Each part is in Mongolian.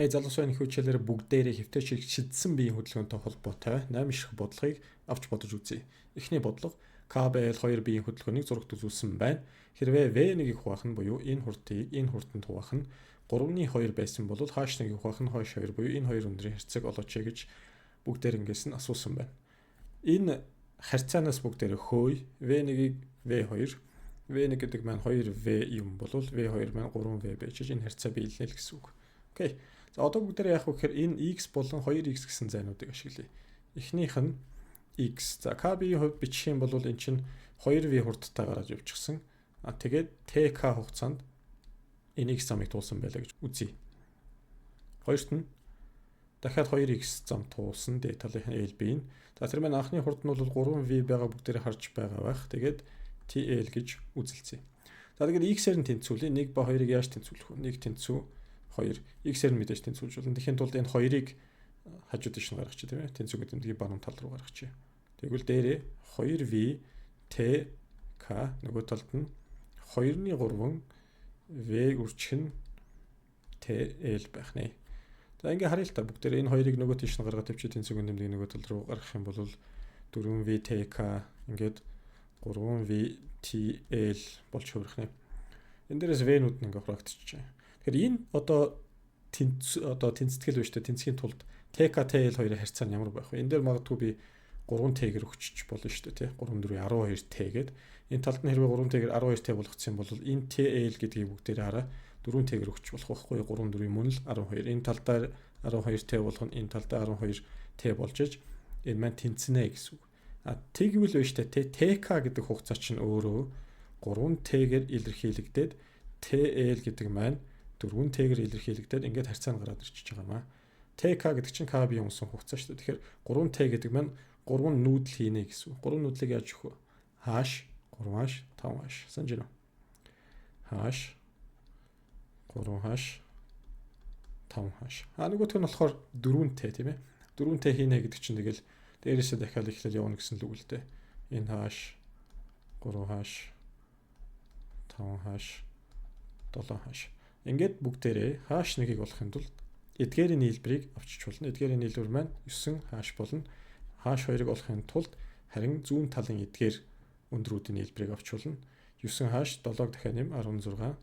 Эй залуусаа, энэ хичээлээр бүгдээрээ хэвтээч шидсэн биеийн хөдөлгөөнтэй холбоотой 8 ширхэг бодлогыг авч бодож үзье. Эхний бодлого: КБЛ 2 биеийн хөдөлгөөнийг зурагт үзүүлсэн байна. Хэрвээ V1-ийг хуваах нь буюу энэ хурдыг энэ хурданд хуваах нь 3-ны 2 байсан бол H1-ийг хуваах нь H2 буюу энэ хоёр өндрийн харьцааг олооч гэж бүгдээрнгээс нь асуусан байна. Энэ харьцаанаас бүгдээрээ хөөе. V1-ийг V2, V1 гэдэг маань 2V юм бол V2 маань 3V байж энэ харьцаа биелнэ л гэсэн үг. Окей. За, одоо бүгдээрээ яах вэ гэхээр энэ x болон 2x гэсэн зайнуудыг ашиглая. Эхнийх нь x. За, KB-ийн хувьд бичих юм бол эн чинь 2V хурдтай гараад явчихсан. А тэгээд TK хугацаанд энэ x замыг туулсан байлаа гэж үзье. Хоёрт нь дахиад 2x зам туулсан дээд талын LB нь. За, тэр маань анхны хурд нь бол 3V байгаа, бүгдээрээ харж байгаа байх. Тэгээд TL гэж үзэлцье. За, тэгээд x-ээр нь тэнцвүүлье. 1 ба 2-ыг яаж тэнцвүүлэх вэ? 1 тэнцүү 2. X-ээр нь мэдээж тэнцвүүлж болно. Тэгэхийн тулд энэ 2-ыг хажуу тийш нь гаргачих, тийм ээ. Тэнцүү гэдэг нь баруун тал руу гаргачих. Тэгвэл дээрээ 2V T K, нөгөө талд нь 2-ны 3 V үржих нь T L байх нэ. За, ингээ харъя л та, бүгдээр энэ хоёрыг нөгөө тийш нь гаргаад тавьчих, тэнцүүгийн тэмдэг нөгөө тал руу гаргах юм бол 4V T K ингээд 3V T L болж хувирах нэ. Энэ дээрээс V-нүүд нь ингээ хураагдчихжээ. Тэгэхээр энэ одоо тэнц одоо тэнцэтгэл биш үү? Тэнцхийн тулд TK TL хоёрын харьцаа нь ямар байх вэ? Энэ дээр магадгүй би 3T-гээр өгчөж болно шүү дээ, тий. 3 4 12 T гээд энэ талд нь хэрвээ 3T-гээр 12 T болгоцсон юм бол энэ TL гэдгийг бүгдээрээ хараа, 4T-гээр өгч болох байхгүй, 3 4 мөн л 12. Энэ талдаа 12 T болгоно, энэ талдаа 12 T болж иж энэ маань тэнцэнэ гэсэн үг. А тэгвэл биш үү, тий. TK гэдэг хугацаа чинь өөрөө 3T-гээр илэрхийлэгдээд, TL гэдэг маань 4T-гээр илэрхийлэгдээд ингээд харьцаа нь гараад ирчихэж байгаа маа. TK гэдэг чинь KB унсан хугацаа шүү дээ. Тэгэхээр 3T гэдэг маань 3 нүүдэл хийнэ гэсэн үг. 3 нүүдлийг яаж өгөх вэ? Хааш, 3 хааш, 5 хааш. Санаж байна уу? Хааш, 3 хааш, 5 хааш. А нөгөөх нь болохоор 4T, тийм ээ. 4T хийнэ гэдэг чинь тэгэл дээрээсээ дахиад эхлэл явна гэсэн л үг л дээ. Энэ хааш, 3 хааш, 5 хааш, 7 хааш. Ингээд бүгдээрээ хааш нэгийг олохын тулд эдгээрийн нийлбэрийг авчиж болно. Эдгээрийн нийлбэр маань 9 хааш болно. Хааш 2-ыг олохын тулд харин зүүн талын эдгээр өндрүүдийн нийлбэрийг авч болно. 9 хааш, 7-ог дахиад нэм, 16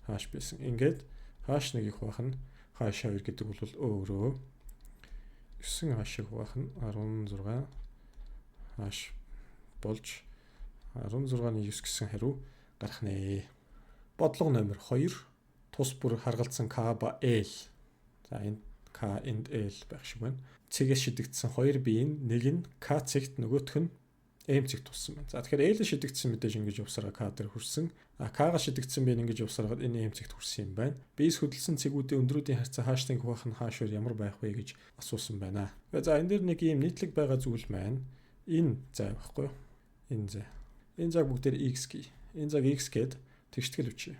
хааш байсан. Ингээд хааш нэгийг хуваах нь хааш 2 гэдэг бол өөрөө 9 хаашийг хуваах нь 16 хааш болж 16-ны 9 гэсэн хариу гарах нэ. Бодлого номер 2: тус бүр харгалзсан К ба L. За, энд К, энд L байх шиг байна. Цэгээс шидэгдсэн хоёр биеийн нэг нь К цэгт, нөгөөх нь М цэгт туссан байна. За, тэгэхээр L шидэгдсэн мэдээж ингэж явсараа К дээр хүрсэн. А К-га шидэгдсэн бие ингэж явсараад энэ М цэгт хүрсэн юм байна. Биес хөдөлсөн цэгүүдийн өндрүүдийн харьцаа хаашныг хуваах нь хааш өөр ямар байх вэ гэж асуусан байна. За, энэ дээр нэг ийм нийтлэг байгаа зүйл маань энэ зай байхгүй юу? Энэ зай. Энэ зайг бүгдээр x гээ. Энэ зайг x гээд тэгштгэл бичье.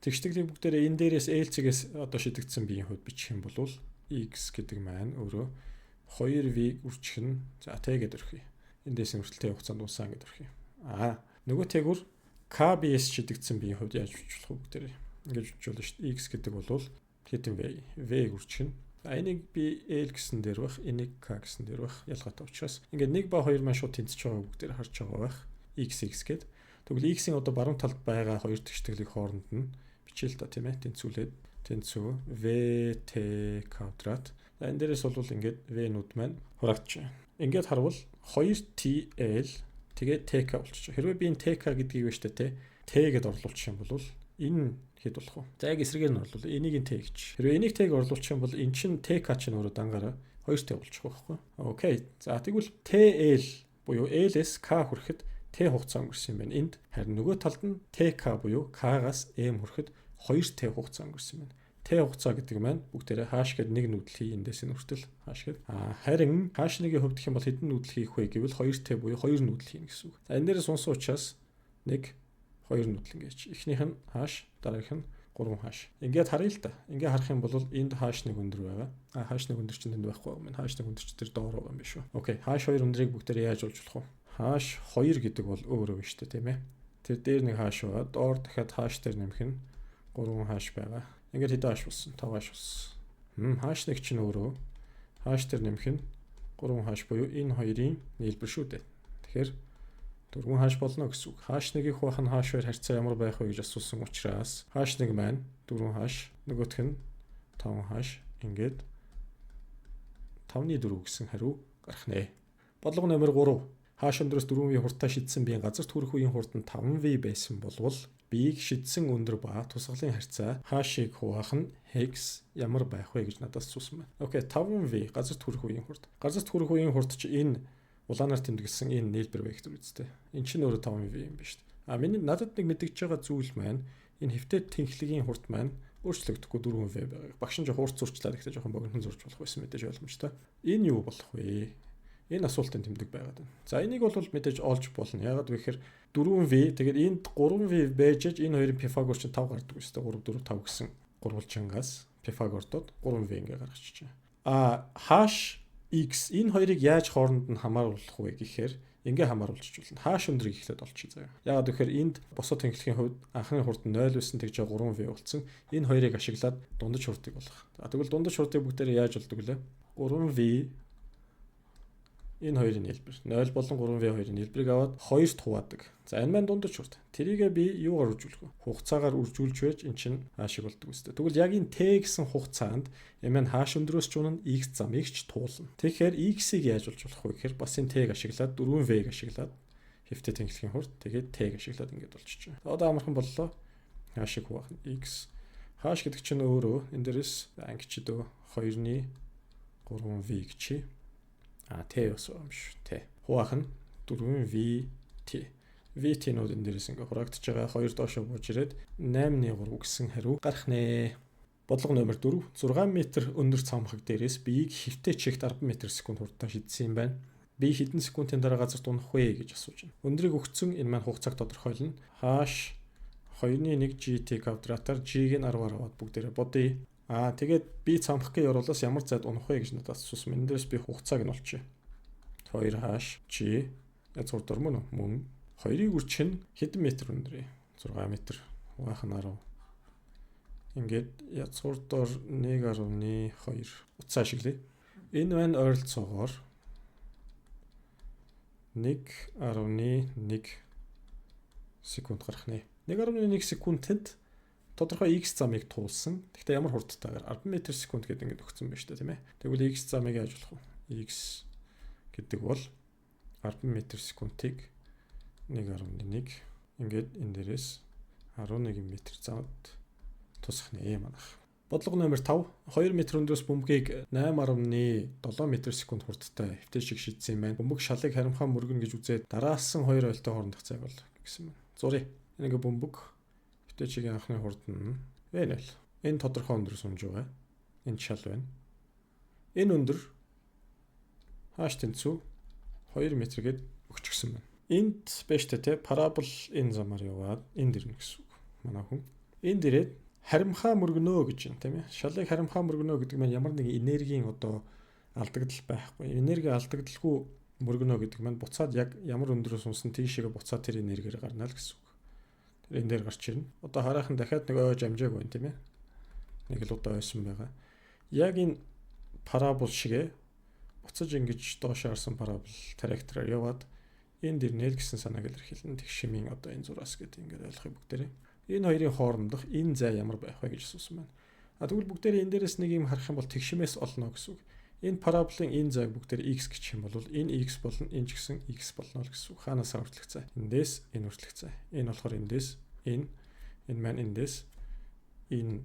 Тэгштгэлийг бүгдээрээ энэ дээрээс L цэгээс одоо шидэгдсэн биеийн хувьд бичих юм бол x гэдэг маань өөрөө 2v үржих нь, за, t гэдээ өрхөе. Эндээс нь хүртэл t хугацаанд унсан гэдээ өрхөе. Аа, нөгөө тэгүр KBS шидэгдсэн биеийн хувьд яаж бичих болох вэ, бүгдээрээ? Ингэж бичиж болно шүү дээ. X гэдэг бол хэдэн v? V-г үржих нь. За, энийг би L гэсэн дээр байх, энийг K гэсэн дээр байх. Ялгаатай учраас. Ингээд 1 ба 2 маань шууд тэнцэж байгаа, бүгдээр харж байгаа байх. X X гээд. Тэгвэл X-ийн одоо баруун талд байгаа хоёр тэгштгэлийг хооронд нь бичээл та, тийм ээ, тэнцвүүлээд тэнцүү V T квадрат. За, энэ дээрээс бол ингээд V-нүүд маань хураагдчих. Ингээд харвал 2 TL тэгээд TK болчих. Хэрвээ би энэ TK гэдгийг байна штэ, T гэдээ орлуулчих юм бол энэ хэд болох вэ? За, яг эсрэгээр нь орлуул. Энийг нь T гэж. Хэрвээ энийг T-г орлуулчих юм бол эн чинь TK чинь өөрөө дангаараа 2T болчих байхгүй. Окей. За, тэгвэл TL буюу LS K хүрэхэд T хугацаа өнгөрсөн юм байна. Энд харин нөгөө талд нь TK буюу K-гаас M хүрэхэд 2T хугацаа өнгөрсөн байна. T хугацаа гэдэг маань бүгдээрээ хааш гээд нэг нүүдэл хий, эндээс нь хүртэл хааш гээд. А харин хааш нэгийн хувьд гэх юм бол хэдэн нүүдэл хийх вэ гэвэл 2T буюу 2 нүүдэл хийнэ гэсэн үг. За, энэ дээрээс унсан учраас 1 2 нүүдэл ингэж. Эхнийх нь хааш, дараагийнх нь 3 хааш. Ингээд харъя л да. Ингээд харах юм бол энд хааш нэг өндөр байгаа. А хааш нэг өндөр чинь тэнд байхгүй юм байна. Хааш нэг өндөр чинь тэр доор байгаа юм биш үү? Окей. Хааш хоёр өндрийг бүгдээр яаж олж болох вэ? Хааш 2 гэдэг бол өөрөө биш үү, тийм ээ. Тэр дээр нэг хааш байгаа. Доор дахиад хааш дээр нэмэх нь 3 хааш байгаа. Ингээд хэдэн h болсон? 5 h болсон. H нэг чинь өөрөө h дээр нэмэх нь 3 h буюу энэ хоёрын нийлбэр шүү дээ. Тэгэхээр 4 h болно гэсэн үг. H1-ийг хуваах нь h2 харьцаа ямар байх вэ гэж асуусан учраас h1 маань 4 h, нөгөөх нь 5 h, ингээд 5-ны 4 гэсэн хариу гарах нэ. Бодлого номер 3. H өндрөөс 4V хурдтай шидсэн биеийн газарт хүрэх үеийн хурд нь 5V байсан болвол биеийг шидсэн өндөр ба тусгалын харьцаа H-ыг хуваах нь X ямар байх вэ гэж надаас асуусан байна. Окей, 5V газарт хүрэх үеийн хурд. Газарт хүрэх үеийн хурд чи энэ улаанаар тэмдэглэсэн энэ нийлбэр вектор үстэй. Энэ чинь өөрөө 5V юм байна шүү дээ. А миний надад нэг мэдэгдэж байгаа зүйл маань энэ хэвтэй тэнхлэгийн хурд маань өөрчлөгдөхгүй 4V байгаа. Багш нь жоохон хурц зурчлаа, гэхдээ жоохон богинохон зурж болох байсан мэдээж ойлгомжтой. Энэ юу болох вэ? Энэ асуултын тэмдэг байгаад байна. За, энийг бол мэдээж олж болно. Яагаад вэ гэхээр 4V, тэгээд энд 3V байж энэ хоёрын Пифагор чинь 5 гардаг үстэй, 3 4 5 гэсэн гурвалжингаас Пифагордод 3V ингээ гаргачих чинь. А h x энэ хоёрыг яаж хооронд нь хамааруулах вэ гэхээр ингээ хамааруулж болно. H өндрийг эхлээд олчих заяа. Яагаад гэхээр энд босоо тэнхлэхийн хувьд анхны хурд нь 0 байсан, тэгж 3V болсон. Энэ хоёрыг ашиглаад дундаж хурдыг олох. За, тэгвэл дундаж хурдыг бүгдээрээ яаж олдог вүлээ? 3V энэ хоёрын нийлбэр 0 болон 3V хоёрын нийлбэрийг аваад хоёрт хуваадаг. За, энэ маань дундаж хурд. Тэрийгээ би юугаар үржүүлэх вэ? Хугацаагаар үржүүлж байж эн чинь h шиг болдог үстэй. Тэгвэл яг энэ t гэсэн хугацаанд энэ маань h өндрөөс ч унана, x замыг ч туулна. Тэгэхээр x-ийг яаж олж болох вэ гэхээр бас энэ t-г ашиглаад, 4V-г ашиглаад, хэвтэй тэнхлэгийн хурд, тэгээд t-г ашиглаад ингээд болчихж байгаа. Одоо амархан боллоо. H шиг хуваах нь x. H гэдэг чинь өөрөө энэ дээрээс ангич дөө 2-ны 3V гэж. А, T бас юм шүү. T. Хуваах нь 4V T. VT-нүүд энэ дээрээс ингээ хураагдчихж байгаа. 2 доошоо бууж ирээд 8-ны 3 гэсэн хариу гарах нэ. Бодлого номер 4. 6 м өндөр цамхаг дээрээс биеийг хэвтэй чигт 10 м/секунд хурдтай шидсэн юм байна. Би хэдэн секундын дараа газарт унах вэ гэж асууж байна. Өндрийг өгцөн, энэ маань хугацааг тодорхойлно. H 2-ны 1 GT квадратаар G-г нь 10-аар аваад бүгдээрээ бодъё. Аа, тэгээд би цамхагийн ёроолоос ямар зайд унах вэ гэж надад асуусан. Энэ дээрээс би хугацааг нь олчихъя. 2 h G язгуур дор мөн үү? Мөн. 2-ыг үрчих нь хэдэн метр өндөр? 6 м. Хуваах нь 10. Ингээд язгуур дор 1.2 утсаа ашиглая. Энэ маань ойролцоогоор 1.1 секунд гарах нэ. 1.1 секундэд тодорхой x замыг туулсан. Гэхдээ ямар хурдтайгаар 10 м/секунд гэдэг ингээд өгсөн байна шүү дээ, тийм ээ. Тэгвэл x замыг яаж болох вэ? X гэдэг бол 10 м/секундыг 1.1, ингээд энэ дээрээс 11 м замд тусах нэ манах. Бодлого номер 5. 2 м өндрөөс бөмбөгийг 8.7 м/секунд хурдтай хэвтэй шиг шидсэн юм байна. Бөмбөг шалыг харимхаа мөргөнө гэж үзээд дараалсан хоёр ойлтой хоорондох зайг бол гэсэн байна. Зуръя. Энэ ингээ бөмбөг хэвтэй чигийн анхны хурд нь V0. Энэ тодорхой өндөр сунж байгаа. Энэ шал байна. Энэ өндөр h тэнцүү 2 м гээд өгчихсөн байна. Энд байж та те парабол энэ замаар яваад энд ирнэ гэсэн үг. Манай хүн. Энд ирээд харимхаа мөргөнөө гэж байна, тийм ээ. Шалыг харимхаа мөргөнөө гэдэг маань ямар нэгэн энергийн одоо алдагдал байхгүй. Энерги алдагдалгүй мөргөнөө гэдэг маань буцаад яг ямар өндрөөс унсан тийшээгээ буцаад тэр энергиэр гарна л гэсэн үг. Тэр энэ дээр гарч ирнэ. Одоо хараахан дахиад нэг ойж амжааг байна, тийм ээ. Нэг л удаа ойсон байгаа. Яг энэ парабол шигэ буцаж ингэж доош харсан парабол траектороор яваад энд ирнэ л гэсэн санааг илэрхийлнэ. Тэгшимийн одоо энэ зураас гэдэг ингээд ойлгохыг бүгдээрээ. Энэ хоёрын хоорондох энэ зай ямар байх вэ гэж асуусан байна. А, тэгвэл бүгдээрээ энэ дээрээс нэг юм харах юм бол тэгшимээс олно гэсэн үг. Энэ параболын энэ зайг бүгдээр x гэх юм бол энэ x болон энэ ч гэсэн x болно л гэсэн үг. Хаанаас хүртэлх зай? Эндээс энэ хүртэлх зай. Энэ болохоор эндээс энэ, энэ маань эндээс энэ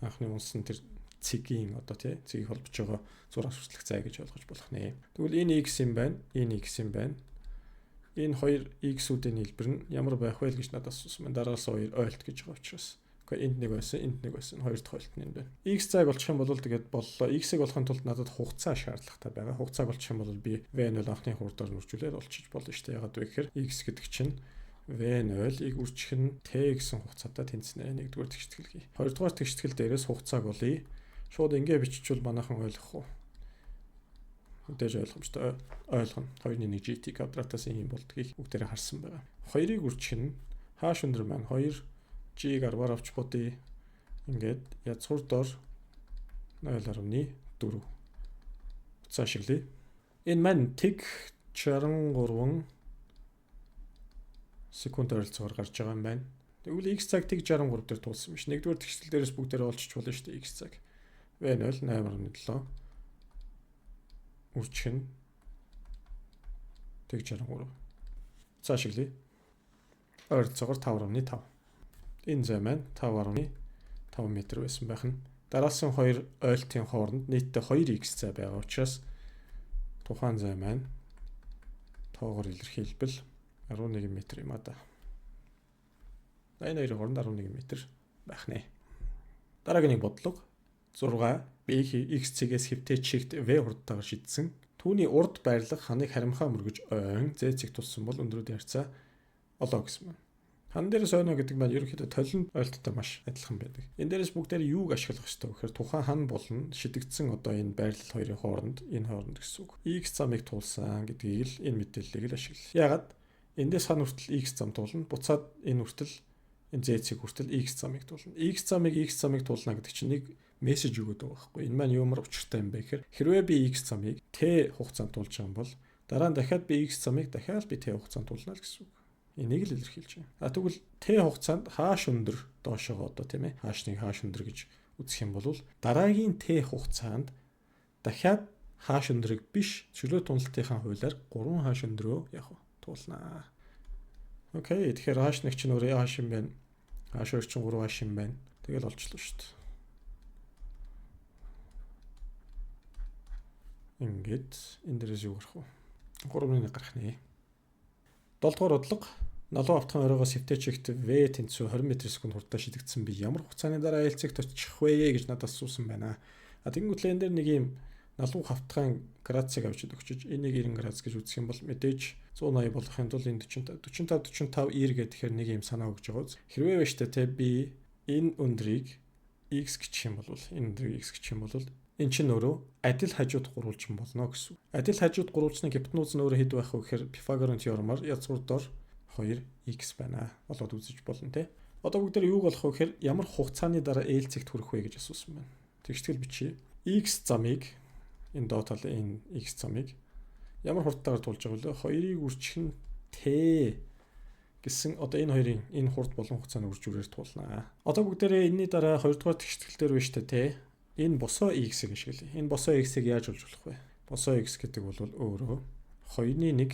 анхны унсан тэр цэгийн одоо тий цэгийг холбож байгаа зураас хүртэлх зай гэж ойлгож болох нэ. Тэгвэл энэ x юм байна, энэ x юм байна. Энэ хоёр x-үүдийн нийлбэр нь ямар байх вэ гэж надад асуусан байна. Дараагаас хоёр ойлт гэж байгаа учраас. Гэхдээ энд нэг байсан, энд нэг байсан. Хоёр дахь ойлт нь энд байна. X зайг олчих юм бол тэгээд боллоо. X-ийг олохын тулд надад хугацаа шаардлагатай байгаа. Хугацааг олчих юм бол би V0 анхны хурдаар үржүүлээд олчиж болно шүү дээ. Яагаад вэ гэхээр X гэдэг чинь V0-ыг үржих нь T гэсэн хугацаатай тэнцнэ. Нэгдүгээр тэгштгэл хий. Хоёрдугаар тэгштгэл дээрээс хугацааг олъё. Шууд ингэ биччихвэл манайхан ойлгох уу? Мэдээж ойлгомжтой, ойлгоно. 2-ны 1 GT квадратаас ийм болдгийг бүгдээрээ харсан байгаа. Хоёрыг үржих нь h өндөр маань 2 G-г 10-аар авч бодъё. Ингээд язгуур дор 0.4. Утас ашиглая. Энэ маань тэг 63 секунд ойролцоогоор гарч байгаа юм байна. Тэгвэл x цаг тэг 63 дээр туулсан биш. Нэгдүгээр тэгшил дээрээс бүгдээрээ олчиж болно шүү дээ x цаг. V0 8.7 үржих нь тэг 63. За ашиглая. Ойролцоогоор 5.5. Энэ зай маань 5.5 м байсан байх нь. Дараалсан хоёр ойлтын хооронд нийтдээ 2x зай байгаа учраас тухайн зай маань тоогоор илэрхийлбэл 11 м юм а да. Энэ хоёрын хооронд 11 м байх нэ. Дараагийн нэг бодлого 6 B x цэгээс хэвтэй чигт V хурдтайгаар шидсэн. Түүний урд байрлах ханыг харимхаа мөргөж ойн Z цэг туссан бол өндрүүдийн харьцаа олоо гэсэн байна. Хан дээрээс ойно гэдэг маань ерөнхийдөө толинд ойлттой маш адилхан байдаг. Энэ дээрээс бүгдээр юуг ашиглах ёстой вэ гэхээр тухайн хан болон шидэгдсэн одоо энэ байрлал хоёрын хооронд энэ хооронд гэсэн үг. X замыг туулсан гэдгийг л энэ мэдээллийг л ашиглая. Яагаад? Эндээс хан хүртэл X зам туулна. Буцаад энэ хүртэл энэ Z цэг хүртэл X замыг туулна. X замыг туулна гэдэг чинь нэг мессеж өгөөд байгаа байхгүй. Энэ маань юмар учиртай юм бэ гэхээр хэрвээ би X замыг T хугацаанд туулж байгаа юм бол дараа нь дахиад би X замыг дахиад би T хугацаанд туулна л гэсэн үг. Энийг л илэрхийлж байна. А тэгвэл T хугацаанд хааш өндөр доошоогоо одоо тийм ээ хааш нэг хааш өндөр гэж үзэх юм бол дараагийн T хугацаанд дахиад хааш өндрийг биш чөлөө туналтынхаа хуулиар 3 хааш өндрөө яг туулнаа. Окей, тэгэхээр хааш нэг чинь өөрөө хааш юм байна. Хааш хоёр чинь 3 хааш юм байна. Тэгэл олчлоо шүү дээ. Ингээд энэ дээрээс юу гарах вэ? 3.1 гарах нэ. 7 дугаар бодлого налуу автхан оройгоос хэвтэй чигт V тэнцүү 20 м/секунд хурдтай шидэгдсэн би ямар хугацааны дараа айлцэгт очих вэ гэж надад асуусан байна. А тэгэнгүүтлээ энэ дээр нэг юм налуу хавтгайн градусыг авчид өгчөж энийг 90 градус гэж үзэх юм бол мэдээж 180 болохын тулд энэ 45 45 45 90 гэхээр нэг юм санаа өгж байгаа үз. Хэрвээ вэ штэ те би энэ өндрийг x гэх юм бол энэ өндрийг x гэх юм бол энэ чинь өөрөө адил хажууд гурвалжин болно гэсэн. Адил хажууд гурвалжны гипотенуз нь өөрөө хэд байх вэ гэхээр Пифагорын теоремоор язгуур дор 2x байна. Олоод үзэж болно те. Одоо бүгд дээр юуг олох вэ гэхээр ямар хугацааны дараа L цэгт хүрэх вэ гэж асуусан байна. Тэгштгэл бичье. X замыг энэ доод талын энэ x замыг ямар хурдтайгаар туулж байгаа вэ? 2-ыг үржих нь t гэсэн одоо энэ хоёрын энэ хурд болон хугацааны үржүүрээр туулнаа. Одоо бүгдээрээ энэний дараа 2 дугаар тэгштгэл дээр байна шүү дээ те. Энэ босоо x-ийг ашиглая. Энэ босоо x-ийг яаж олж болох вэ? Босоо x гэдэг бол өөрөө 2-ны 1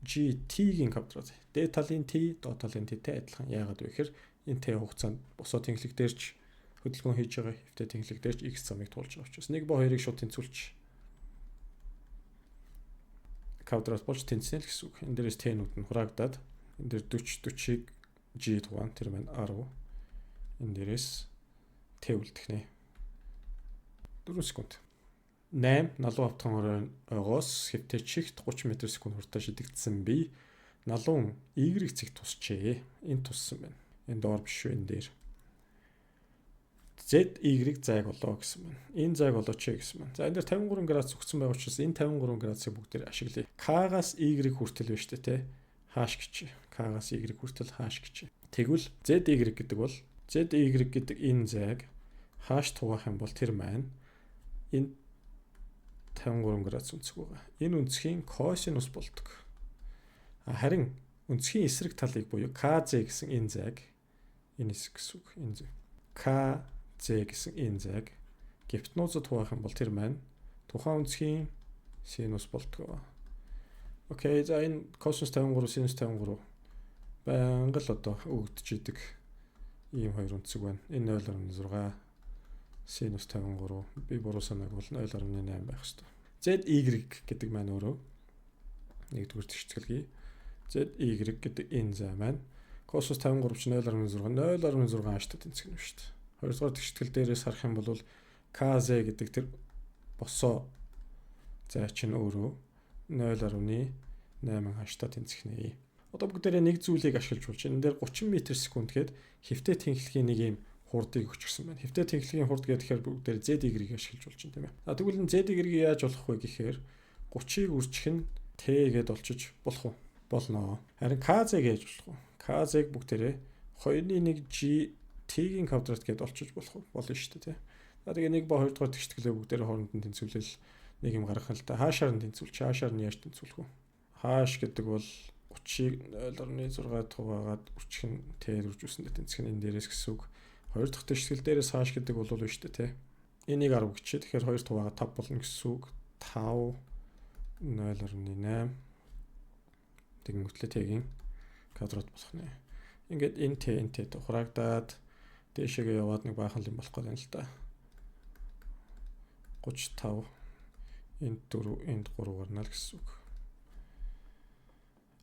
gt-ийн квадрат. Дээд талын t, доод талын t-тэй адилхан. Яагаад вэ гэхээр энэ t хугацаанд босоо тэнхлэг дээр ч хөдөлгөөн хийж байгаа, хэвтэй тэнхлэг дээр ч x замыг туулж байгаа учраас 1 ба 2-ыг шууд тэнцвүүлч квадрат болж тэнцнэ л гэсэн үг. Энэ дээрээс t-нүүд нь хураагдаад энэ дээр 40 40-ыг g тугаан тэр маань 10. Энэ дээрээс t үлдэх нэ. 4 секунд. 8 налуу автхан ойгоос хэвтэй чигт 30 м/секунд хурдтай шидэгдсэн бий. Налуун Y цэг тусчээ. Энэ туссан байна. Энэ доор биш шүү энэ дээр. Z Y зайг олоо гэсэн байна. Энэ зайг олооч гэсэн байна. За энэ дээр 53 градус өгсөн байгаа учраас энэ 53 градусыг бүгдээр ашиглая. K-гаас Y хүртэл байна шүү дээ, тэ. Хааш гэж. K-гаас Y хүртэл хааш гэж. Тэгвэл Z Y гэдэг бол Z Y гэдэг энэ зайг хааш тугаах юм бол тэр маань энэ 53 градус өнцөг байгаа. Энэ өнцгийн косинус болдог. Харин өнцгийн эсрэг талыг буюу KZ гэсэн энэ зайг энэ хэсэг гэсэн үг. Энэ зай. KZ гэсэн энэ зайг гипотенузад хуваах юм бол тэр маань тухайн өнцгийн синус болдог. Окей, за энэ косинус 53, синус 53 байнга л одоо өгдөж идэг ийм хоёр өнцөг байна. Энэ 0.6 синус 53 би буруу санааг бол 0.8 байх хэвээр. Z Y гэдэг маань өөрөө нэгдүгээр тэгшгэлгүй. Z Y гэдэг энэ зай маань косинус 53 чинь 0.6 0.6 ааштай тэнцэх юм шүү дээ. Хоёрдугаар тэгштгэл дээрээс харах юм бол KZ гэдэг тэр босоо зай чинь өөрөө 0.8 ааштай тэнцэх нэ. Одоо бүгдээрээ нэг зүйлийг ашиглаж болж энэ дээр 30 м/секунд гээд хэвтэй тэнхлэгийн нэг юм хурдыг өгчихсөн байна. Хэвтэй тэнхлэгийн хурд гэхээр бүгдээр Z Y-г ашиглаж болж байна тийм ээ. А тэгвэл энэ Z Y-г яаж олох вэ гэхээр 30-ыг үржих нь T гэдээ олчиж болох уу? Болно. Харин KZ-г яаж болох вэ? KZ-г бүгдээрээ 2-ны 1 G T T-ийн квадрат гэдээ олчиж болох болно шүү дээ, тий. За, тэгээ 1 ба 2 дугаар тэгшитгэлээ бүгдээрээ хооронд нь тэнцвүүлэл нэг юм гаргах л та. Хаашаар нь тэнцвүүлч, хаашаар нь яаж тэнцвүүлэх вэ? Хааш гэдэг бол 30-ыг 0.6 хуваагаад үржих нь T үржүүлсэндээ тэнцэх нь энэ дээрээс гэсэн үг. Хоёр дахь тэгшитгэл дээрээс хааш гэдэг бол биш үү, тий. Энийг 10 гэчээ. Тэгэхээр 2 хуваагаад 5 болно гэсэн үг. 5 0.8 тэгэнгүүтлээ T-ийн квадрат болох нэ. Ингээд энэ T, энэ T хураагдаад дээшээгээ яваад нэг баахан юм болох гэдэг юм л та. 35 энд 4, энд 3 гарна л гэсэн үг.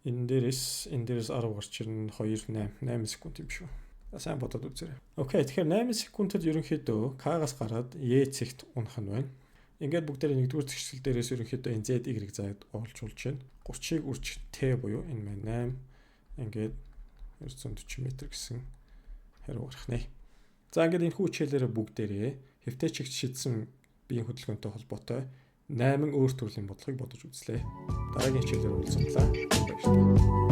Энэ дээрээс 10 гарч ирнэ, 2 8 8 секунд юм шүү. Сайн бодоод үзээрэй. Окей, тэгэхээр 8 секундэд ерөнхийдөө К-гаас гараад Е цэгт унах нь байна. Ингээд бүгдээрээ нэгдүгээр зэгсэл дээрээс ерөнхийдөө энэ Z, Y зайд олж болж байна. 30-ыг үржих T буюу энэ маань 8, ингээд 240 м гэсэн хариу гарах нэ. За, ингээд энэ хүү хичээлээрээ бүгдээрээ хэвтэй чигт шидсэн биеийн хөдөлгөөнтэй холбоотой 8 өөр төрлийн бодлогыг бодож үзлээ. Дараагийн хичээлээр уулзлаа. Баярлалаа.